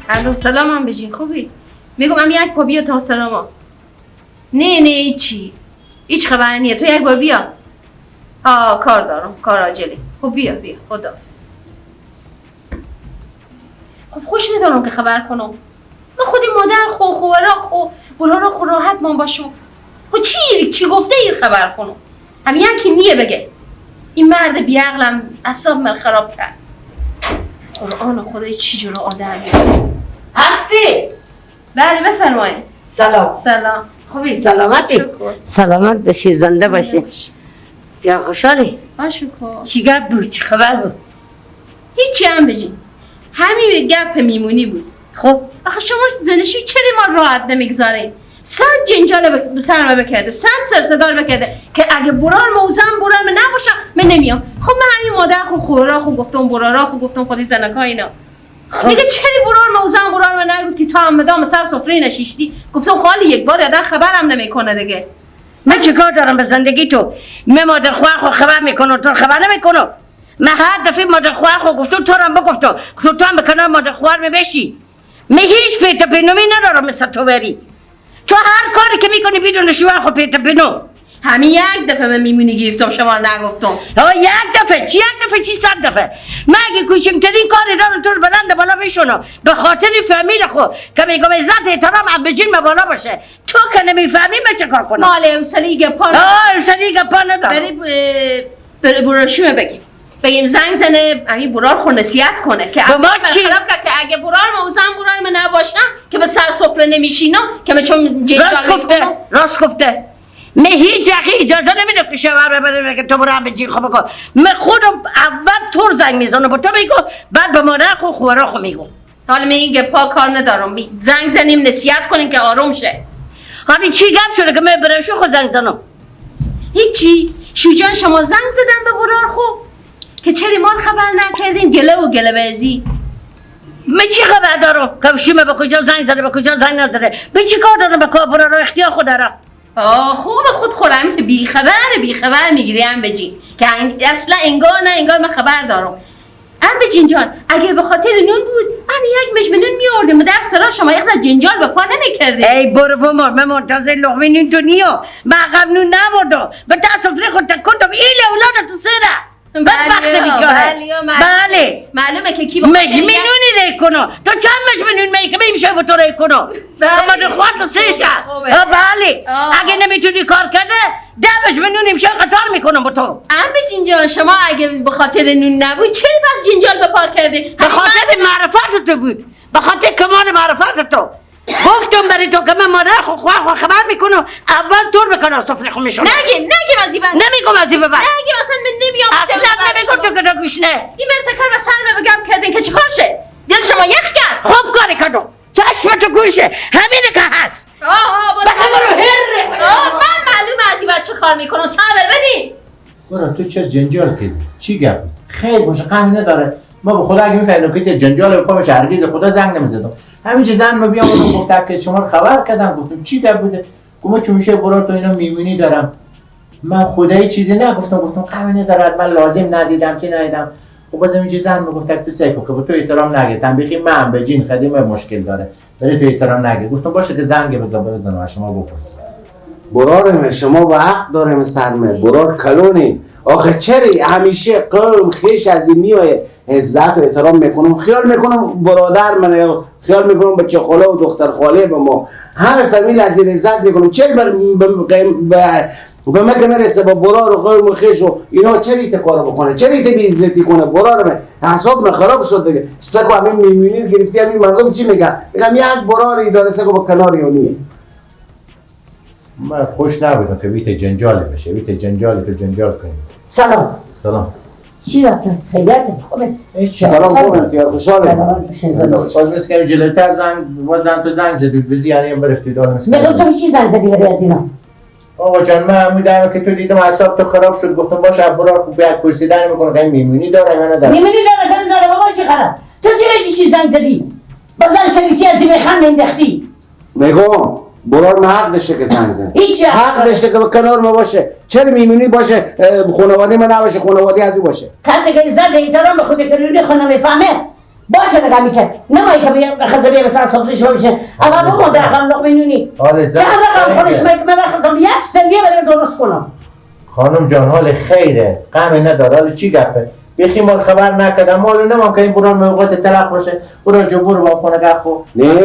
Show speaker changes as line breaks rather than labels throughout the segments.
الو سلام هم بجین، خوبی؟ میگم هم یک پا بیا تا سلاما. نه نه هیچی، هیچ خبر نیه، تو یک بار بیا. آه کار دارم، کار عاجله. خب بیا بیا، خداحافظ. خب خوش ندارم که خبر کنم. من خودی مادر خو خوارا خو گلارا خو راحت من باشم. خب چی گفته این خبر کنم؟ هم یکی نیه بگه. این مرد بیعقلم اعصاب من خراب کرد. قرآن خدای چی جور آدمی
هستی؟
بله بفرمایید.
سلام.
سلام.
خوبی؟ سلامتی؟ سلامت باشی، زنده باشی. یا خوشحالی؟
شکر.
چی گپ بود؟ چی خبر بود؟
هیچی هم بجین. همین گپ میمونی بود.
خب
آخه شما زنشوی چرا ما راحت نمیگذارین؟ صد جنجال به سر ما بکرده، صد سرصدا بکرده که اگه برار موزم برار من نباشم من نمیام. خب من همین مادر خو خورا خو گفتم، برارا خو گفتم، خودی زنکا اینا. میگه چرا برار موزم برار من نگفتی تا هم مدام سر سفره نشیشتی؟ گفتم خالی یک بار یادن خبرم نمیکنه دیگه.
من چیکار دارم به زندگی تو؟ من مادر خواهر خو خبر میکنم، تو خبر نمیکنم. من هر دفعه مادر خواهر خو گفتم تو هم بگفتم، تو هم به کنار مادر خواهر میبشی. من هیچ پیت پینومی ندارم مثل تو بری. تو هر کاری که میکنی بدون شوهر خو پیت پینو.
همین یک دفعه من میمونی گرفتم شما نگفتم.
آه یک دفعه چی؟ یک دفعه چی؟ صد دفعه. من اگه کوچکترین کاری دارم تو رو بلند بالا میشونم به خاطر فامیل خو که میگم عزت احترام عبجین به بالا باشه. تو که نمیفهمی من چه کار کنم؟
مال حوصله گپا
آه حوصله گپا ندارم.
برای براشیم بگیم. بگیم زنگ زنه همین برار خو نصیحت کنه که اصلا خراب کرد که اگه برار موزم برار من نباشم که به سر سفره نمیشینم که من چون جنجال
راست گفته، راست گفته. من هیچ وقت اجازه نمیدم که شوهر ببره که تو برو هم بجی خب بکن. من خودم اول تور زنگ میزنم با تو میگم، بعد به مادر خو خوارا خو میگم.
حالا من این گپا کار ندارم، زنگ زنیم نصیحت کنیم که آروم شه.
حالا چی گپ شده که من برای خو زنگ زنم؟
هیچی. شوجان شما زنگ زدن به برار خو که چرا ما خبر نکردیم گله و گله بازی.
من چی خبر دارم؟ که شما به کجا زنگ زده به کجا زنگ نزده؟ من چی کار دارم به کار برار اختیار خود دارم.
آه خوب خود خورم که بی خبر بی خبر میگیری ام بجی که اصلا انگار نه انگار من خبر دارم. ام بجین جان اگه به خاطر نون بود من یک مش نون میآوردم و در سرا شما یک جنجال به پا نمیکردی.
ای برو بمر، من منتظر لقمه نون تو نیا. من عقب نون نبردم به دست سفره خود تکوندم ایل اولاد تو سره. بدبخت بیچاره. بله
معلومه که کی
مجمنونی ری کنو. تو چند مجمنون می که میشه با تو ری کنو؟ بله خواهد تو سه شد. بله اگه نمیتونی کار کرده ده مجمنون میشه قطار میکنم با تو.
ام بچین شما اگه به خاطر نون نبود چرا پس جنجال به پا کرده؟
به خاطر معرفت تو بود، به خاطر کمال معرفت تو. گفتم برای تو که من مادر خو خو خبر میکنم اول تور بکنم سفره خو میشونم.
نگیم نگیم از این بعد.
نمیگم از این بعد.
نگیم اصلا من نمیام.
اصلا نمیگم تو که گوش نه.
این مرتکر به سر بگم کردین که چیکار شه؟ دل شما یخ کرد.
خوب کاری کردم. چشم تو گوشه همینه که هست.
آه آه
با هر.
آه من معلومه از این بعد چه کار میکنم. صبر بدین.
برو تو چه جنجال کردی؟ چی گپ؟ خیر باشه غمی نداره. ما به خدا اگه میفهمیدم که جنجال به پا میشه هرگز خدا زنگ نمیزدم. همینجا زن ما بیام اون گفت که شما رو خبر کردم، گفتم چی گپ بوده؟ گفتم چون میشه برو تو اینا میمونی دارم. من خدای چیزی نگفتم، گفتم غمی نداره، من لازم ندیدم چی ندیدم. خب باز همینجا زن ما گفت تو سیکو که به تو احترام نگه، تنبیخی من به جین خدیم مشکل داره. برای تو احترام نگه. گفتم باشه که زنگ بزن بزنم شما بپرس.
برار شما با حق دارم سرمه، برار کلونی. آخه چرا همیشه قوم خیش از این میایه عزت و احترام میکنم، خیال میکنم برادر من، خیال میکنم بچه خاله و دختر خاله به ما همه فامیل از این عزت میکنم. چرا به من که میرسه با برار و قوم و خیش و اینا چرا ایت کارو بکنه؟ چرا ایت بی عزتی کنه؟ برار من حساب من خراب شد دیگه. سکو همین میمونی گرفتی همین مردم چی میگن؟ میگم یک براری داره سکو با کنار یونیه.
من خوش نبودم که بیت جنجال بشه، بیت جنجال تو جنجال کنی.
سلام.
سلام.
چی رفتن؟ خیلیت خوبه.
سلام خوبه یار خوشحاله.
باز مثل که جلوتر زنگ باز زن تو زنگ زدی بزی یعنی برفتی دادم.
میگم تو چی زنگ زدی برای از اینا؟
آقا جان من میدم که تو دیدم اعصاب تو خراب شد، گفتم باشه برو خوب یک پرسیدن میکنه که میمونی داره یا نداره.
میمونی داره که نداره بابا چی خراب؟ تو چی چی زنگ زدی؟ بازم شریطی از میخند انداختی.
میگم برار من حق داشته که زنگ زن. حق داشته که به کنار ما باشه. چرا میمونی باشه خانواده من نباشه، خانواده از او باشه.
کسی که عزت احترام به خود کلونی خود نمیفهمه باشه نگاه میکرد نمایی که خزه بیا مثلا سفره شما میشه اما بگو در خم لقمه نونی چه رقم خودش میگه من بخوام یک سنیه بدم درست کنم.
خانم جان حال خیره غم نداره. حال چی گپه بخی مال خبر نکردم مالو نمام که این بران موقعات تلخ باشه. بران جو برو با خونه خو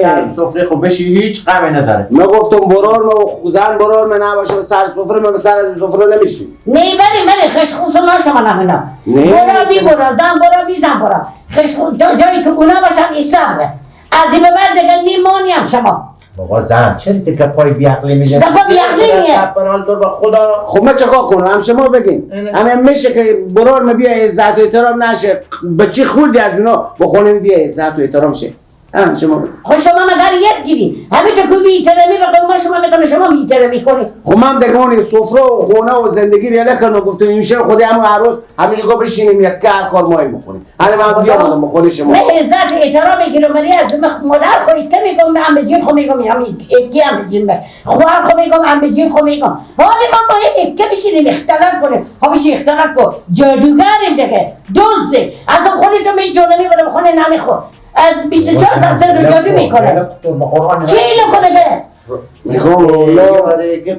سر سفره خو بشی هیچ غمی نداره.
ما گفتم بران و زن بران من نباشه سر سفره من سر از سفره نمیشی.
نه بری بری خش خوش نشه من نه برا بی برا زن برا بی زن برا خش تا جایی که اونا باشم این صبره از این به بعد دیگه نیمانیم شما.
بابا زن چرا دیگه پای بیعقلی میزنی؟
گپا بیعقلی میه.
حال دور با خدا.
خب من چیکار کنم؟ هم شما بگین. همه میشه که برار ما بیا عزت و احترام نشه. به چی خوردی از اونا با خونه بیا عزت و احترام شه. هم شما بگین.
خب شما مگر یاد گیری. همین تو که بی احترامی به ما شما میکنه شما بی احترامی کنی.
خب من دیگه اون سفره و خونه و زندگی ریله کردم گفتم این شهر خودی همون عروس همین جا بشینیم یک کار ما میکنیم. همین من بیام به خونه شما.
من عزت احترام میگیرم ولی از مادر خودت میگم هم به جین خو میگم هم یکی هم به جین خواهر خو میگم هم به جین خو میگم. حالی ما با هم یکی بشینیم اختلاط کنیم. خب میشه اختلاط کو جادوگریم دیگه دزد از خودت می جون میبرم خونه نانی خو 24 ساعت سر جادو میکنه. چی اینو کنه؟
میخوام والله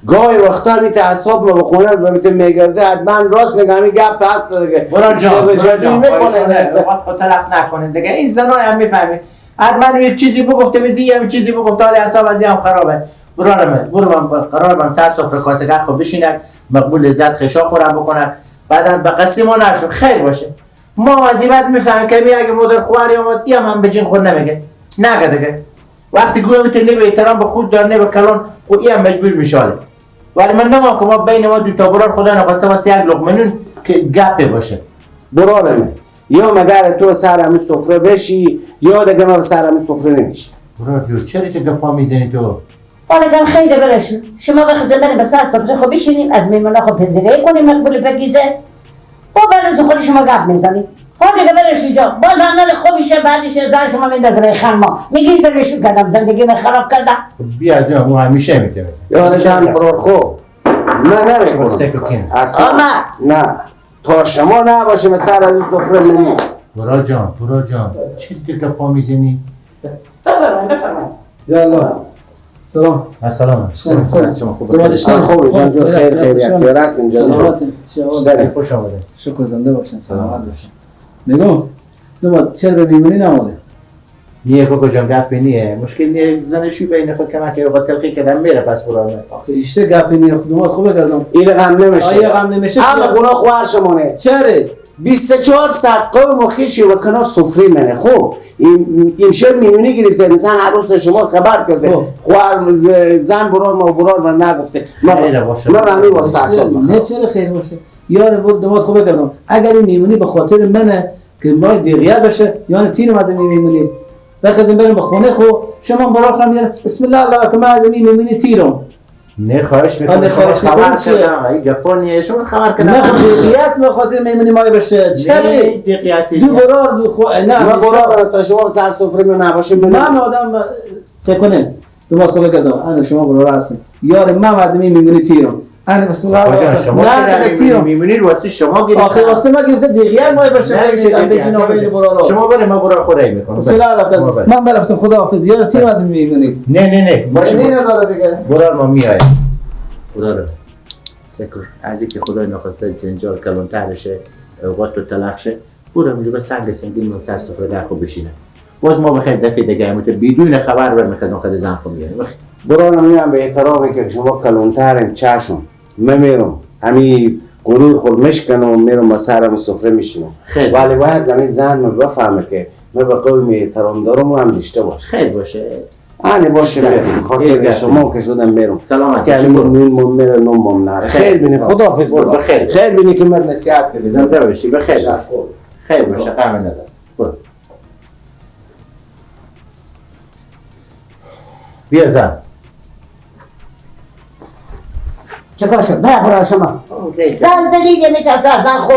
گاهی وقتا می تعصب ما بخونه و میگرده حتما راست میگم این گپ هست دیگه.
برا جان جادو میکنه اوقات خود تلف نکنین دیگه. این زنای هم میفهمی حتما یه چیزی بگفته بزی یه چیزی بگفته حال اعصاب از هم خرابه. برو من قرار من سر سفره کاسه خب بشینک مقبول لذت خشا خورم بکنن بعدا به قصه ما نشو خیر باشه. ما از این بعد میفهمیم که اگه مادر خواری آمد یا من به جین خود نمیگه نگه دیگه. وقتی گویا میتونه نه به احترام به خود دار نه به کلان خود این هم مجبور میشه. ولی من نمام که ما بین ما دو تا برار خدا نخواسته واسه یک لقمه نون که گپه باشه.
برارمه یا مگر تو سر همین سفره بشی یا دیگه ما سر همین سفره نمیشی.
برار جو چرا تو گپا میزنی تو؟
حالا خیلی برشون شما بخزه بریم به سر سفره خود بشینیم از میمونا خود پذیرایی کنیم مقبول پکیزه با بعد از خود شما گپ میزنید. ها دیگه برش اینجا باز اندال خوبیشه بعدش زن شما میندازه به خرما میگی زنشون کردم زندگی من خراب کردم.
بیا از این همیشه میتونه
یار زن برار خوب من نمیکنم اصلا نه تا شما نباشه من سر از این سفره نمیم.
برا جان برا جان چه دیگه پا میزنی؟
بفرمایید بفرمایید.
یا الله سلام.
السلام. شما خوب
خوب جان خیر خیر خیر هستین جان.
سلامت.
خوش آمدید.
شکر زنده باشین سلامت باشین. میگم دوباره چرا به میمونی نموده؟
نیه کوکو جان گپی نیه مشکل نیه زنشوی بین خود کمک اوقات تلخی کردم میره پس برامه.
آخه ایشته گپی نیه خودمات خوبه کردم.
این غم نمیشه.
آیه غم نمیشه.
اما گناه خوار شمانه.
چرا؟
24 ساعت قوم و خویشی و کنار سفره منه. خب این شب میمونی گرفته مثلا عروس شما خبر کرده خوار زن برار ما برار من نگفته من همین واسه اعصاب
نه چرا خیر باشه یار برو دمات خوبه کردم اگر این میمونی به خاطر منه که ما دیگه بشه یعنی تیرم از این میمونی بخزیم بریم به خونه خو شما برا خم یار بسم الله الله اکبر از این میمونی تیرم
نه خواهش میکنم شما خبر کردم ای گپا نیه شما خبر کردم
نه دیقیت به خاطر میمونی مای بشه چرا
دیقیتی
دو برار دو خو نه
من برار تا شما سر سفره من نباشه
من آدم سکنه دو ماست خوبه کردم انا شما برار هستین یار من آدمی میمونی تیرم انا بسم الله
شما نه میمونی واسه شما گرفت
آخه واسه ما گرفته دیقیت مای بشه بین بین بین برارا
شما برای ما برار خدای میکنم
بسم الله من برفتم خداحافظ یار تیرم از میمونی
نه نه نه
باشه نه نداره دیگه
برار ما میای برار سکر از اینکه خدای نخواسته جنجال کلانتر شه اوقات تو تلخ شه برو میگه سنگ سنگین من سر سفره در خو بشینه باز ما بخیر دفعه دیگه همون بدون خبر بر میخزم خود زن خو میاریم.
برارم میام به احترامی که شما کلانترین چشم من میرم همی غرور خود مشکنم میرم با سرم سفره میشینم ولی باید همین زن من بفهمه که من به قوم احترام دارم و هم رشته باشه
خیر باشه
آنی باشه میرم خاطر شما که شدم میرم
سلامت
که نون میره نون نره خیر بینی خداحافظ
بخیر
خیر بینی که من نصیحت کردی
زنده باشی بخیر خیر باشه غم نداره برو بیا زن
چکار شد؟ برا برا شما زن زدید میترسه از زن خو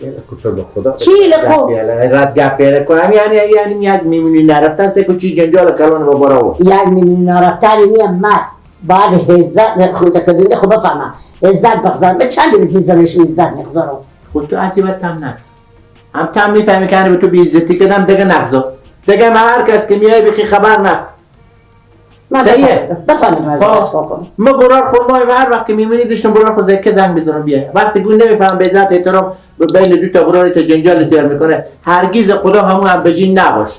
کتر به خدا
چی لکو؟
رد گپ پیاله کنم یعنی یک میمونی نرفتن سه چی جنجال کلان با برا و
یک میمونی نرفتن اینه مرد بعد عزت خود کدینده خب بفهمم عزت بخزار به چند میزی زنش عزت نگذارم
خود تو عزیمت هم نکس هم کم میفهمی که به تو بی‌عزتی کردم دیگه نگذار. دیگه من هر کس که میای بخی خبر نکن. صحیحه.
بفهمیدم از چیکار کنم.
ما برار خورمای و هر وقت که میمونی داشتم برار خود زکه زنگ بزنم بیای. وقتی گون نمیفهم به عزت احترام بین دو تا برار تا جنجال تیر میکنه. هرگز خدا همون هم بجین نباش.